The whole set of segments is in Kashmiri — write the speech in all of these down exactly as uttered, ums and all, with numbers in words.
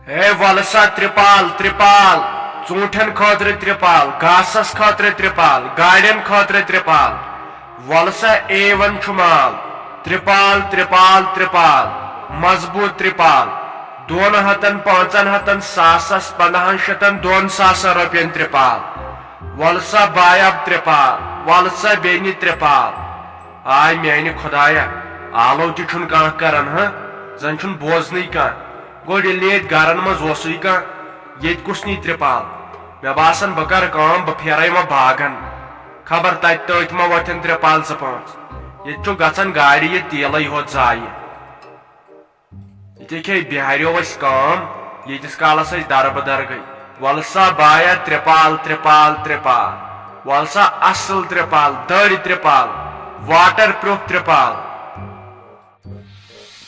ہے وَلہٕ سا ترٛپال، ترٛپال، ژوٗنٛٹھٮ۪ن خٲطرٕ ترٛپال، گاسَس خٲطرٕ ترٛپال، گاڑٮ۪ن خٲطرٕ ترٛپال۔ وَلہٕ سا اے وَن چھُ مال، ترٛپال، ترٛپال، ترٛپال، مضبوٗط ترٛپال، دۄن ہَتَن، پانٛژَن ہَتَن، ساسَس، پنٛداہَن شَتَن، دۄن ساسَن رۄپیَن ترٛپال۔ وَلہٕ سا بایَب ترٛپال، وَلہٕ سا بیٚنہِ ترٛپال۔ آے میانہِ خۄدایا، آلو تہِ چھُنہٕ کانٛہہ کران، ہہ؟ زن چھُنہٕ بوزنٕے کانٛہہ۔ گوٚو ییٚلہِ ییٚتہِ گرن منٛز اوسُے کانٛہہ، ییٚتہِ کُس نی ترٛپال؟ مےٚ باسان، بہٕ کرٕ کٲم، بہٕ پھیرے وۄنۍ باغن۔ خبر تتہِ تٔتھۍ ما وۄتھن ترٛپال زٕ پانٛژھ۔ ییٚتہِ چھُ گژھان گاڑِ یہِ تیلے ہوت ضایع۔ ییٚتہِ کھے بِہاریو اَسہِ کٲم، ییٖتِس کالس أسۍ دربہٕ در گٔے۔ وَلہٕ سا بایا، ترٛپال، ترٛپال، ترٛپال۔ وَلہٕ سا اصل ترٛپال، دٔرۍ ترٛپال، واٹر پروٗف ترٛپال۔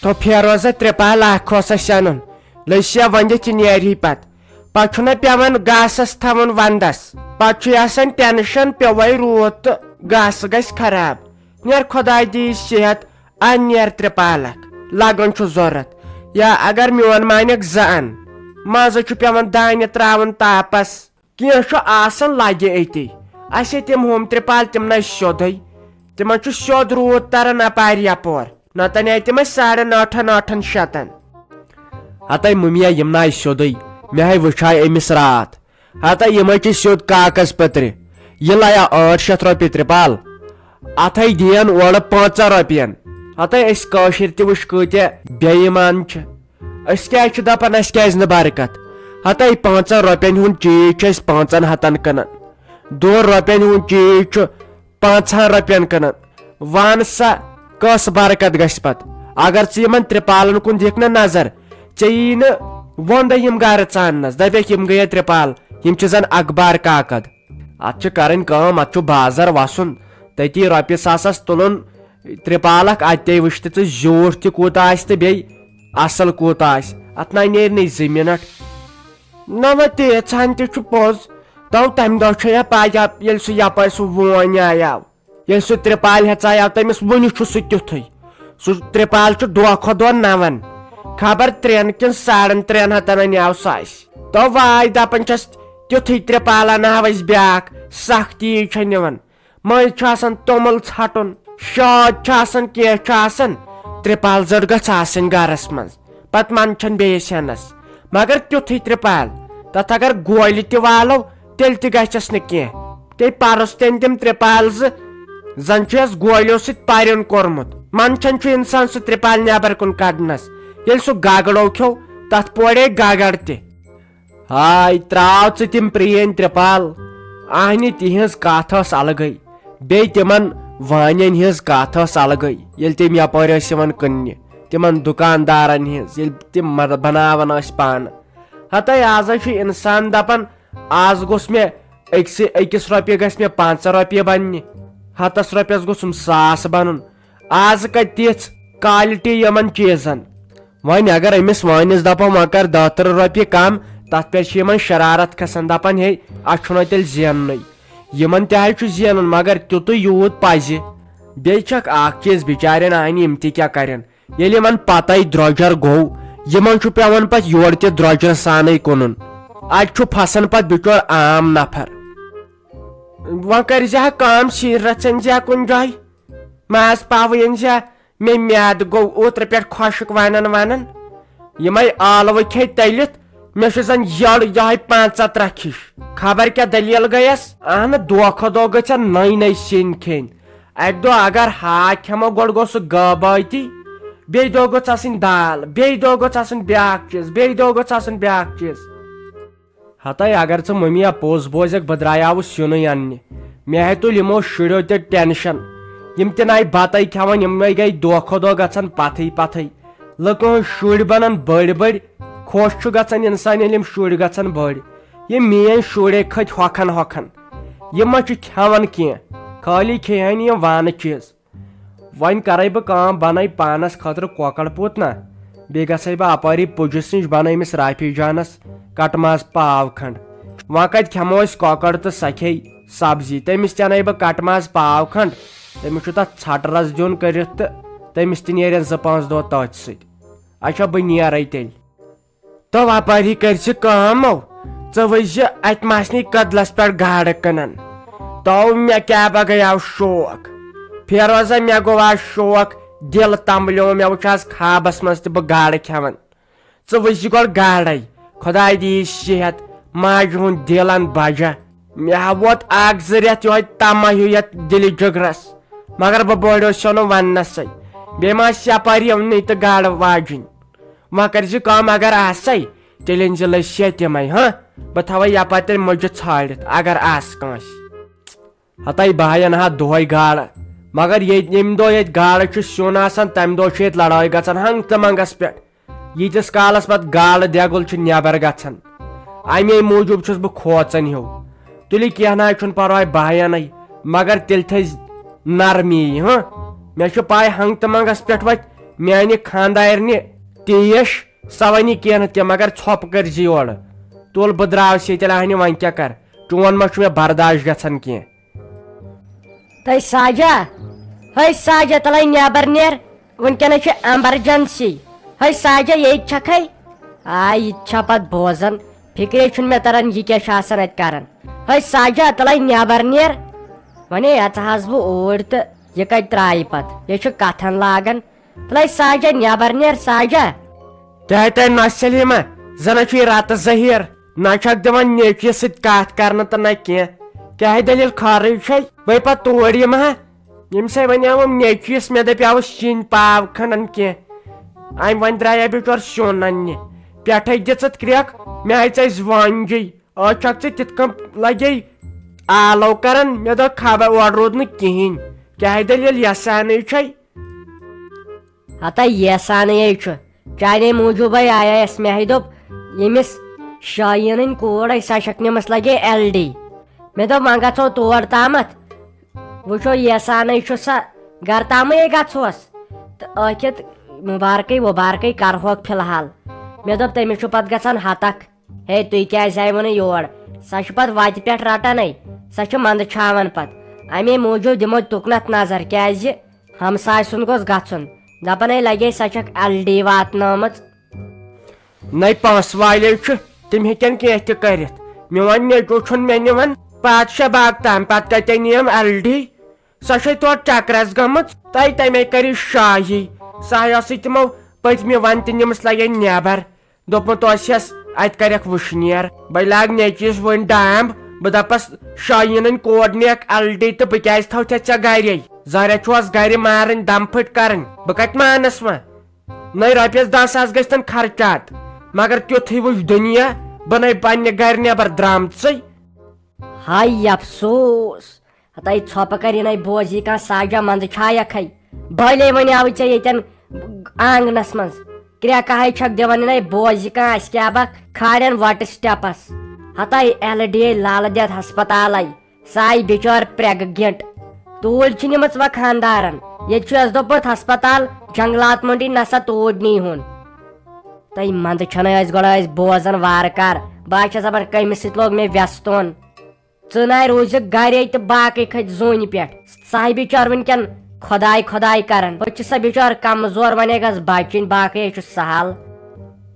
تو پھیروزہ ترٛپال اکھ اوس اَسہِ اَنُن۔ لٔسۍ یا ؤنِتھ تہِ نیرِ پتہٕ۔ پتہٕ چھُنہ پٮ۪وان گاسس تھاوُن ونٛدس۔ پتہٕ چھُے آسان ٹینشن، پیوٚوے روٗد تہٕ گاسہٕ گژھِ خراب۔ نیر خۄداے دِیہِ صحت، اَن نیر ترٛپال اکھ، لگان چھُ ضروٗرت۔ یا اگر میون مانکھ زٕ اَن، منٛزٕ چھُ پٮ۪وان دانہِ ترٛاوُن تاپس۔ کینٛہہ چھُ آسان لگہِ أتی۔ اَسے تِم ہُم ترٛپال، تِم نَے سیوٚدُے۔ تِمن چھُ سیوٚد روٗد تران اپارِ یپور۔ نتہٕ انے تِم أسۍ ساڑن ٲٹھن، ٲٹھن شیٚتن۔ ہتے مُمیا، یِم نَے سیوٚدُے۔ مےٚ ہے وٕچھاے أمِس راتھ۔ ہتے یِمے چھِ سیوٚد کاکس پٔترِ۔ یہِ لیا ٲٹھ شیٚتھ رۄپیہِ ترٛپال۔ اتھے دِین اورٕ پانٛژن رۄپین۔ ہتے أسۍ کٲشِر تہِ وٕچھ کۭتیاہ بے ایمان چھِ۔ أسۍ کیازِ چھِ دپان اسہِ کیازِ نہٕ برکت؟ ہتے پانٛژن رۄپین ہُنٛد چیٖز چھِ أسۍ پانٛژن ہتن کٕنان۔ دۄن رۄپین ہُنٛد چیٖز چھُ پانٛژہن رۄپین کٕنان۔ وَن سا، کۄس برکت گژھِ پتہٕ؟ اگر ژٕ یِمن ترٛپالن کُن دِکھ نہٕ نظر، ژےٚ یی نہٕ وۄندے یِم گرٕ ژاننس۔ دپکھ، یِم گٔیے ترٛپال، یِم چھِ زن اخبار کاکد۔ اتھ چھِ کرٕنۍ کٲم، اتھ چھُ بازر وسُن، تٔتی رۄپیہِ ساسس تُلُن ترٛپال اکھ، اتے وٕچھ تہٕ ژٕ زیوٗٹھ تہِ کوٗتاہ آسہِ تہٕ بیٚیہِ اصل کوٗتاہ آسہِ۔ اتھ نہ نیرِ نہٕ زٕ منٹ۔ نہ وۄنۍ تیٖژہن تہِ چھُ پوٚز۔ تو تمہِ دۄہ چھےٚ یا پَے، ییٚلہِ سُہ یپٲرۍ سُہ وونۍ آیاو۔ ییٚلہِ سُہ ترٛپالہِ ہٮ۪ژایاو، تٔمِس وُنہِ چھُ سُہ تیُتھُے۔ سُہ ترٛپال چھُ دۄہ کھۄتہٕ دۄہ نَوان۔ خبر ترٛٮ۪ن کِنہٕ ساڑن ترٛٮ۪ن ہَتن اَنیاو سُہ اَسہِ۔ تو واے دَپان چھَس، تیُتھُے ترٛپال اَنہاو أسۍ بیٛاکھ، سختی چھےٚ نِوان۔ مٔنٛزۍ چھُ آسان توٚمُل ژھٹُن، شٲد چھُ آسان، کینٛہہ چھُ آسان، ترٛپال زٔٹ گٔژھ آسٕنۍ گَرَس منٛز۔ پتہٕ منٛدچھن بیٚیِس ہٮ۪نس۔ مگر تیُتھُے ترٛپال، تتھ اگر گولہِ تہِ والو، تیٚلہِ تہِ گژھٮ۪س نہٕ کینٛہہ۔ تٔمۍ پرُس تٔمۍ تِم ترٛپال زٕ، زن چھُ یس گولیو سۭتۍ پرن کوٚرمُت۔ منٛدچھن چھُ انسان سُہ ترٛپال نٮ۪بر کُن کڑنس۔ ییٚلہِ سُہ گگڑو کھیوٚو، تتھ پورے گگڑ تہِ۔ ہاے، ترٛاو ژٕ تِم پرٛٲنۍ ترٛپال۔ اہنہِ تِہنٛز کتھ ٲس الگٕے۔ بیٚیہِ تِمن وانٮ۪ن ہٕنٛز کتھ ٲس الگٕے، ییٚلہِ تِم یپٲرۍ ٲسۍ یِوان کٕننہِ، تِمن دُکاندارن ہٕنٛز، ییٚلہِ تِم مد-، بناوان ٲسۍ پانہٕ۔ ہتے آز چھُ انسان دپان، آز گوٚژھ مےٚ أکسٕے، أکِس رۄپیہِ گژھِ مےٚ پنٛژاہ رۄپیہِ بننہِ، ہتس رۄپیس گوٚژھُم ساس بنُن۔ آز کتہِ تِژھ quality یِمن چیٖزن؟ وۄنۍ اگر أمِس وٲنِس دپو، وۄنۍ کر دہ تٕرٛہ رۄپیہِ کم، تتھ پٮ۪ٹھ چھِ یِمن شرارت کھسان، دپان، ہے، اسہِ چھُنہ تیٚلہِ زیننُے۔ یِمن تہِ حظ چھُ زینُن، مگر تیُتُے یوٗت پزِ۔ بیٚیہِ چھکھ اکھ چیٖز، بچارٮ۪ن آنہِ یِم تہِ کیٛاہ کرن؟ ییٚلہِ یِمن پتے درۄجر گوٚو، یِمن چھُ پٮ۪وان پتہٕ یورٕ تہِ درۄجرٕ سانٕے کٕنُن۔ اتہِ چھُ پھسان پتہٕ بچور عام نفر۔ وۄنۍ کٔرۍ زِ ہا کٲم، شیٖر رژھ أنۍ زِ ہا کُنہِ جایہِ، ماز پاوٕ أنۍ زِ ہا۔ مےٚ میادٕ گوٚو اوترٕ پٮ۪ٹھ خۄشک ونان ونان۔ یِمے ٲلوٕ کھے تٔلِتھ، مےٚ چھُ زن یٔڑ یِہوٚے پانٛژھ ژترکھ ہِش۔ خبر کیٛاہ دٔلیٖل گٔیس؟ اہنہٕ، دۄہ کھۄتہٕ دۄہ گٔژھن نٔے نٔے سِنۍ کھیٚنۍ۔ اکہِ دۄہ اگر ہاکھ کھٮ۪مو، گۄڈٕ گوٚو سُہ گٲبٲتی، بیٚیہِ دۄہ گٔژھ آسٕنۍ دال، بیٚیہِ دۄہ گٔژھ آسٕنۍ بیٛاکھ چیٖز، بیٚیہِ دۄہ گٔژھ آسٕنۍ بیٛاکھ چیٖز۔ ہتے اگر ژٕ مٔمی یا پوٚز بوزکھ، بہٕ درٛایاوُس سیُنٕے اننہِ۔ مےٚ ہے تُلۍ یِمو شُرٮ۪و تہِ ٹینشن۔ یِم تہِ نَے بتَے کھٮ۪وان، یِمے گٔے دۄہ کھۄتہٕ دۄہ گژھان پتھٕے پتھٕے۔ لُکہٕ ہٕنٛدۍ شُرۍ بنان بٔڑۍ بٔڑۍ، خۄش چھُ گژھان انسان، ییٚلہِ یِم شُرۍ گژھان بٔڑۍ۔ یِم میٲنۍ شُرۍ ہے کھٔتۍ ہۄکھان ہۄکھان۔ یِم ما چھِ کھٮ۪وان کینٛہہ، خٲلی کھیٚیہِ ہن یِم وانہٕ چیٖز۔ وۄنۍ کرے بہٕ کٲم، بنٲے پانس خٲطرٕ کۄکر پوٗت نا، بیٚیہِ گژھے بہٕ اپٲری پُجِس نِش، بنٲے أمِس رافی جانس کٹہٕ ماز پاو کھنڈ۔ وۄنۍ کتہِ کھٮ۪مو أسۍ کۄکر تہٕ سۄ کھیٚیہِ سبزی؟ تٔمِس تہِ انَے بہٕ کٹہٕ ماز پاو کھنڈ، تٔمِس چھُ تتھ ژھٹہٕ رس دیُن کٔرِتھ تہٕ تٔمِس تہِ نیرن زٕ پانٛژھ دۄہ تٔتھۍ سۭتۍ۔ اچھا، بہٕ نیرے تیٚلہِ۔ تو اپٲری کٔرۍ زِ کٲم، ژٕ وٕچھ زِ اتہِ ما آسنٕے کٔدلس پٮ۪ٹھ گاڈٕ کٕنان۔ تو مےٚ کیٛاہ بہ گٔیاو شوق، پھیروزا مےٚ گوٚو آز شوق، دِل تمبلیو مےٚ، وٕچھ آز خوابس منٛز تہِ بہٕ گاڈٕ کھٮ۪وان۔ ژٕ وٕچھ زِ گۄڈٕ گاڈے، خۄداے دِیہِ صحت، ماجہِ ہُنٛد دِل ان بجا۔ مےٚ ہا ووت اکھ زٕ رٮ۪تھ یِہوٚے تمہ ہیوٗ یتھ دِلہِ جگرس، مگر بہٕ بوڑیوسو نہٕ وننسٕے۔ بیٚیہِ ما آسہِ یپٲرۍ یِونٕے تہٕ گاڈٕ واجِنۍ۔ وۄنۍ کٔرۍ زِ کٲم، اگر آسے، تیٚلہِ أنۍ زِ لٔسۍ یا تِمے، ہاں؟ بہٕ تھاوے یپٲرۍ تیٚلہِ مُجہِ ژھانڈِتھ، اگر آسہِ کٲنٛسہِ۔ ہتے بہٕ ہا انہٕ ہا دۄہے گاڈٕ، مگر ییٚتہِ، ییٚمہِ دۄہ ییٚتہِ گاڈٕ چھُ سیُن آسان، تمہِ دۄہ چھُ ییٚتہِ لڑٲے گژھان ہنٛگ تہٕ منٛگس پٮ۪ٹھ۔ ییٖتِس کالس پتہٕ گاڈٕ دٮ۪گُل چھُ نٮ۪بر گژھان، امے موٗجوٗب چھُس بہٕ کھوژان ہیوٗ۔ تُلہِ کینٛہہ نہ حظ چھُنہٕ پرواے، بہٕ ہا انَے، مگر تیٚلہِ تھٲیزِ نرمی، ہاں؟ مےٚ چھُ پاے ہنٛگ تہٕ منٛگس پٮ۪ٹھ وتہِ میانہِ خانٛدارنہِ تیش، سۄ ونہِ کینٛہہ نتہٕ کینٛہہ، مگر ژھۄپہٕ کٔرۍ زِ یورٕ۔ تُل بہٕ درٛاوس ییٚتہِ، لہنہِ وۄنۍ کیٛاہ کر، چون ما چھُ مےٚ برداش گژھان کینٛہہ۔ تہٕ ساجا، ہے ساجا، تلے نٮ۪بر نیر، وٕنکیٚنس چھِ ایمرجنسی۔ ہے ساجا، ییٚتہِ چھکھے؟ آ، یہِ تہِ چھا پتہٕ بوزان؟ فکرے چھُنہٕ مےٚ تران، یہِ کیٛاہ چھُ آسان اتہِ کران۔ ہے ساجا، تلے نٮ۪بر نیر۔ ونے اژٕ ہس بہٕ اوٗرۍ تہٕ یہِ کتہِ ترایہِ پتہٕ؟ یہِ چھُ کتھن لاگان۔ تلے ساجا، نٮ۪بر نیر ساجا۔ کیٛاہ تۄہہِ نۄشہِ سلیمہ، زنہ چھُ یہِ رتہٕ ظہیر، نہ چھکھ دِوان نیچوِس سۭتۍ کتھ کرنہٕ تہٕ نہ کینٛہہ۔ کیٛاہ دٔلیٖل خٲرٕے چھے؟ بے پتہٕ توٗرۍ یِمہٕ ہا۔ ییٚمہِ سۭتۍ وۄنۍ آوُم نیچوِس، مےٚ دپیاوُس سِنۍ پاو کھنڈن کینٛہہ۔ أمۍ وۄنۍ درٛایے بِچور سیُن اننہِ۔ پٮ۪ٹھے دِژٕتھ کرٛٮ۪کھ، مےٚ آیہِ ژےٚ زوانجی۔ آز چھکھ ژٕ تِتھ کٔنۍ لگے آلو کران، مےٚ دوٚپ خبر اورٕ روٗد نہٕ کِہینۍ۔ کیٛاہ دٔلیٖل یژھانے چھے؟ ہتا ییسانٕے چھُ، چانے موٗجوٗبے آیس۔ مےٚ ہے دوٚپ، ییٚمِس شایٖنٕنۍ کوٗر ہے، سۄ چھکھ نِمٕژ لگے ایل ڈی۔ مےٚ دوٚپ، وۄنۍ گژھو تور تامتھ، وٕچھو ییسانٕے چھُ سا گرٕ تامٕے گژھوس۔ تہٕ ٲکھِتھ مُبارکٕے وُبارکٕے کرہوکھ فی الحال۔ مےٚ دوٚپ، تٔمِس چھُ پتہٕ گژھان ہتکھ۔ ہے، تُہۍ کیٛازِ آیوٕ نہٕ یور؟ سۄ چھِ پتہٕ وتہِ پٮ۪ٹھ رٹان ہے۔ سۄ چھِ منٛدٕ چھاوان پتہٕ۔ امے موٗجوٗب دِمو تُکنتھ نظر، کیٛازِ؟ ہمساے سُنٛد گوٚژھ گژھُن۔ دپان ہے لگے سۄ چھکھ ایل ڈی واتنٲومٕژ۔ نَے پونٛسہٕ والے چھِ، تِم ہیٚکن کینٛہہ تہِ کٔرِتھ۔ میون نیٚچو چھُنہٕ مےٚ نِوان پادشاہ باغ تام، پتہٕ کتہِ نِیم ایل ڈی؟ سۄ چھے تورٕ چکرس گٔمٕژ، تۄہہِ تمے کٔرِو شاہی۔ سۄ ہا ٲسٕے تِمو پٔتمہِ ونتہِ نِمٕژ لگے نٮ۪بر۔ دوٚپمُت اوسیس، اتہِ کرکھ وٕشنیر۔ بہٕ لاگ نیچوِس وۄنۍ ڈامب، بہٕ دپس، شاہیٖنٕنۍ کوڈ نیکھ ایل ڈی تہٕ بہٕ کیازِ تھاو ژےٚ ژےٚ گرے؟ ظٲہرا چھُس گرِ مارٕنۍ، دم پھٔٹۍ کرٕنۍ، بہٕ کتہِ مانس وۄنۍ؟ نٔے رۄپیس دہ ساس گژھِ تن خرچات، مگر تیُتھُے وٕچھ دُنیا، بہٕ نے پننہِ گرِ نٮ۪بر درامژٕے۔ ہاے افسوس، ہتاے ژھۄپہٕ کر یِنَے بوزی کانٛہہ ساجا منٛزٕ چھایکھے۔ بٲلے وۄنۍ آوٕے ژےٚ ییٚتٮ۪ن آنٛگنس منٛز۔ کرٛٮ۪کہٕ ہاے چھکھ دِوان یِنَے بوزی کانٛہہ اَسہِ کیٛاہ بکھ کھالٮ۪ن وۄٹہٕ سٹیپس۔ ہتاے ایل ڈی اے لالہٕ دٮ۪د ہسپتالے۔ ساے بِچٲر پرٛٮ۪گہٕ گِنٛٹ۔ توٗلۍ چھِ نِمٕژ وۄنۍ خانٛدارن۔ ییٚتہِ چھُ اَسہِ دوٚپمُت ہسپتال جنگلات منٛڈی نسا توٗرۍ نی ہُن۔ تہٕ منٛزٕ چھَنہٕ أسۍ گۄڈٕ أسۍ بوزان وارٕ کار۔ بہٕ ہا چھَس دَپان کٔمِس سۭتۍ لوگ مےٚ وٮ۪ستون۔ ژٕ ناے روٗزِکھ گرے تہٕ باقٕے کھٔتۍ زوٗنہِ پٮ۪ٹھ۔ صاحبِ چار وٕنکٮ۪ن خۄداے خۄداے کران۔ بہٕ چھُ سا بِچار کمزور، وۄنۍ گژھ بچِنۍ، باقٕے ہے چھُ سہل۔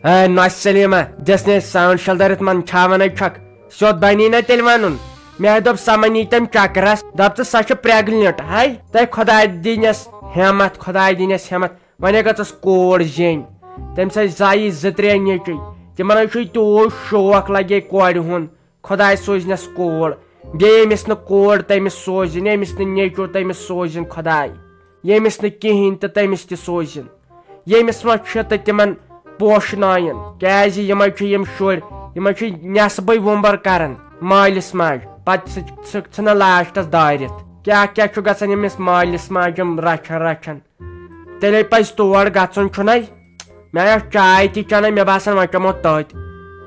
ہے نۄش سلیمہ، دِس نے ساوُنٛڈ شل دٲرِتھ من چھاوان ہے چھکھ۔ سیوٚد بنی نہ تیٚلہِ ونُن۔ مےٚ ہے دوٚپ سۄ ما نی تٔمۍ چکرس، دپ ژٕ سۄ چھِ پریگننٹ۔ ہے تۄہہِ خۄداے دِنس ہٮ۪متھ، خۄداے دِنس ہٮ۪متھ۔ وۄنۍ گٔژھٕس کوٗر زیٚنۍ۔ تٔمِس ٲسۍ زایہِ زٕ ترٛےٚ نیٚچوۍ۔ تِمن حظ چھُ تیوٗت شوق لگے کورِ ہُنٛد۔ خۄداے سوٗزنس کوٗر۔ بیٚیہِ ییٚمِس نہٕ کوٗر تٔمِس سوزِن، ییٚمِس نہٕ نیٚچو تٔمِس سوزِن خۄداے۔ ییٚمِس نہٕ کِہیٖنۍ تہٕ تٔمِس تہِ سوزِن۔ ییٚمِس وۄنۍ چھِ تہٕ تِمن پوشناوِن۔ کیٛازِ یِمے چھِ یِم شُرۍ، یِمے چھِ نٮ۪صبٕے وُمبر کران مٲلِس ماجہِ۔ پتہٕ ژھٕ-، ژھٕ-، ژھٕنان لاسٹس دٲرِتھ۔ کیٛاہ کیٛاہ چھُ گژھان ییٚمِس مٲلِس ماجہِ یِم رچھان رچھان۔ تیٚلے پزِ تور گژھُن، چھُنَے؟ مےٚ ٲس چاے تہِ چٮ۪نَے، مےٚ باسان وۄنۍ چٮ۪مو تٔتۍ۔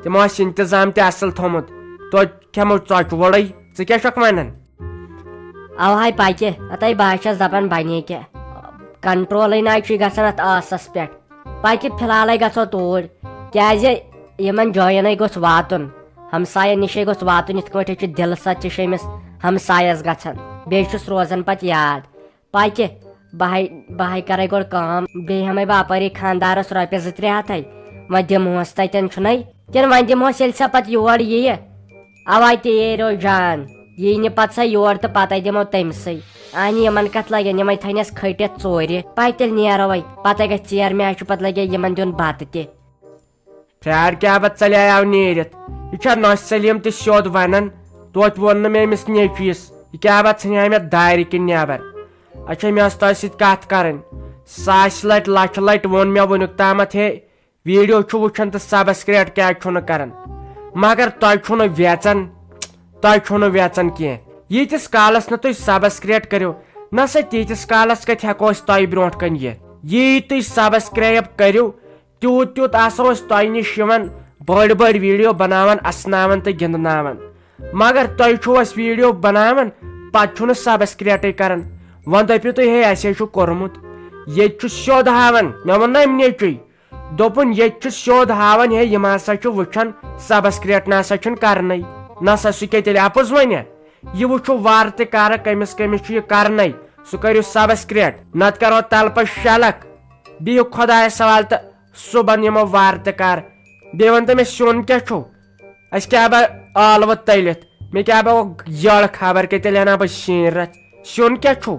تِمو آسہِ انتظام تہِ اصل تھوٚمُت۔ توتہِ کھٮ۪مو ژۄچہِ ووٚڑٕے۔ ژٕ کیٛاہ چھکھ ونان؟ اوہاے پکہِ، ہتے بہٕ ہا چھَس دپان بنے کیٛاہ۔ کنٹرولٕے نہ چھُے گژھان اتھ ٲسس پٮ۪ٹھ۔ پکہِ فی الحالے گژھو توٗرۍ۔ کیٛازِ یِمن جاین گوٚژھ واتُن۔ ہمساین نِشے گوٚژھ واتُن، یِتھ کٲٹھۍ چھُ دِلہٕ سۭتۍ تہِ چھُ أمِس ہمسایس گژھان۔ بیٚیہِ چھُس روزان پتہٕ یاد۔ پکہِ، بہٕ ہاے، بہٕ ہاے کرے گۄڈٕ کٲم، بیٚیہِ ہٮ۪مے بہٕ اپٲری خانٛدارس رۄپیس زٕ ترٛےٚ ہتھے۔ وۄنۍ دِمہوس تتٮ۪ن چھُنے، کِنہٕ وۄنۍ دِمہوس ییٚلہِ سۄ پتہٕ یور یِیہِ؟ اوا تہِ یی رو جان، یی نہٕ پتہٕ سۄ یور تہٕ پتے دِمو تٔمسٕے۔ اہنہِ یِمن کتھ لگن، یِمے تھٲینس کھٔٹِتھ ژورِ۔ پاے تیٚلہِ نیرو وۄنۍ، پتے گژھِ ژیر، مےٚ چھُ پتہٕ لگے یِمن دیُن بتہٕ تہِ۔ پھیار کیٛاہ بتہٕ ژلیاو نیٖرِتھ؟ یہِ چھا نۄشہِ سلیٖم تہِ سیوٚد ونان؟ توتہِ ووٚن نہٕ مےٚ أمِس نیٚچوِس، یہِ کیٛاہ بتہٕ ژھٕنہِ ہا مےٚ دارِ کِنۍ نٮ۪بر؟ اچھا، مےٚ ٲس تۄہہِ سۭتۍ کتھ کرٕنۍ۔ ساسہِ لٹہِ، لچھِ لٹہِ ووٚن مےٚ وُنیُک تامتھ، ہے، ویڈیو چھُ وٕچھان تہٕ سبسکرایب کیٛازِ چھُو نہٕ کران؟ مگر تۄہہِ چھُو نہٕ ویژان، تۄہہِ چھُو نہٕ ویژان کینٛہہ۔ ییٖتِس کالس نہٕ تُہۍ سبسکرایب کٔرِو، نہ سا تیٖتِس کالس کتہِ ہٮ۪کو أسۍ تۄہہِ برونٛٹھ کنہِ یِتھ۔ ییٖتۍ تُہۍ سبسکرایب کٔرِو، تیوٗت تیوٗت آسو أسۍ تۄہہِ نِش یِوان، بٔڑۍ بٔڑۍ ویڈیو بناوان، اسناوان تہٕ گِنٛدناوان۔ مگر تۄہہِ چھُو اَسہِ ویڈیو بناوان، پتہٕ چھُو نہٕ سبسکرایبٕے کران۔ وۄنۍ دٔپِو تُہۍ، ہے، اَسہِ ہے چھُ کوٚرمُت۔ ییٚتہِ چھُ سیوٚد ہاوان، مےٚ ووٚن نہ أمۍ نیٚچوٗ، دوٚپُن، ییٚتہِ چھُ سیوٚد ہاوان، ہے، یِم ہسا چھُ وٕچھان، سبسکرایب نہ سا چھُنہٕ کرنٕے۔ نہ سا، سُہ کیٛاہ تیٚلہِ اپُز ونہِ؟ یہِ وٕچھِو وارٕ تہِ کارٕ، کٔمِس کٔمِس چھُ یہِ کرنَے۔ سُہ کٔرِو سبسکرایب، نتہٕ کرو تلہٕ پتہٕ شلکھ۔ بِہِو خۄدایس حوالہٕ تہٕ صُبحن یِمو وارٕ تہِ کارٕ۔ بیٚیہِ ؤنۍ تو مےٚ، سیُن کیٛاہ چھُو؟ اَسہِ کیٛاہ بہ ٲلوٕ تٔلِتھ؟ مےٚ کیٛاہ بہ یٔڑ خبر کیٛاہ، تیٚلہِ اَنہٕ ہا بہٕ شیٖن رَژھ۔ سیُن کیٛاہ چھُو؟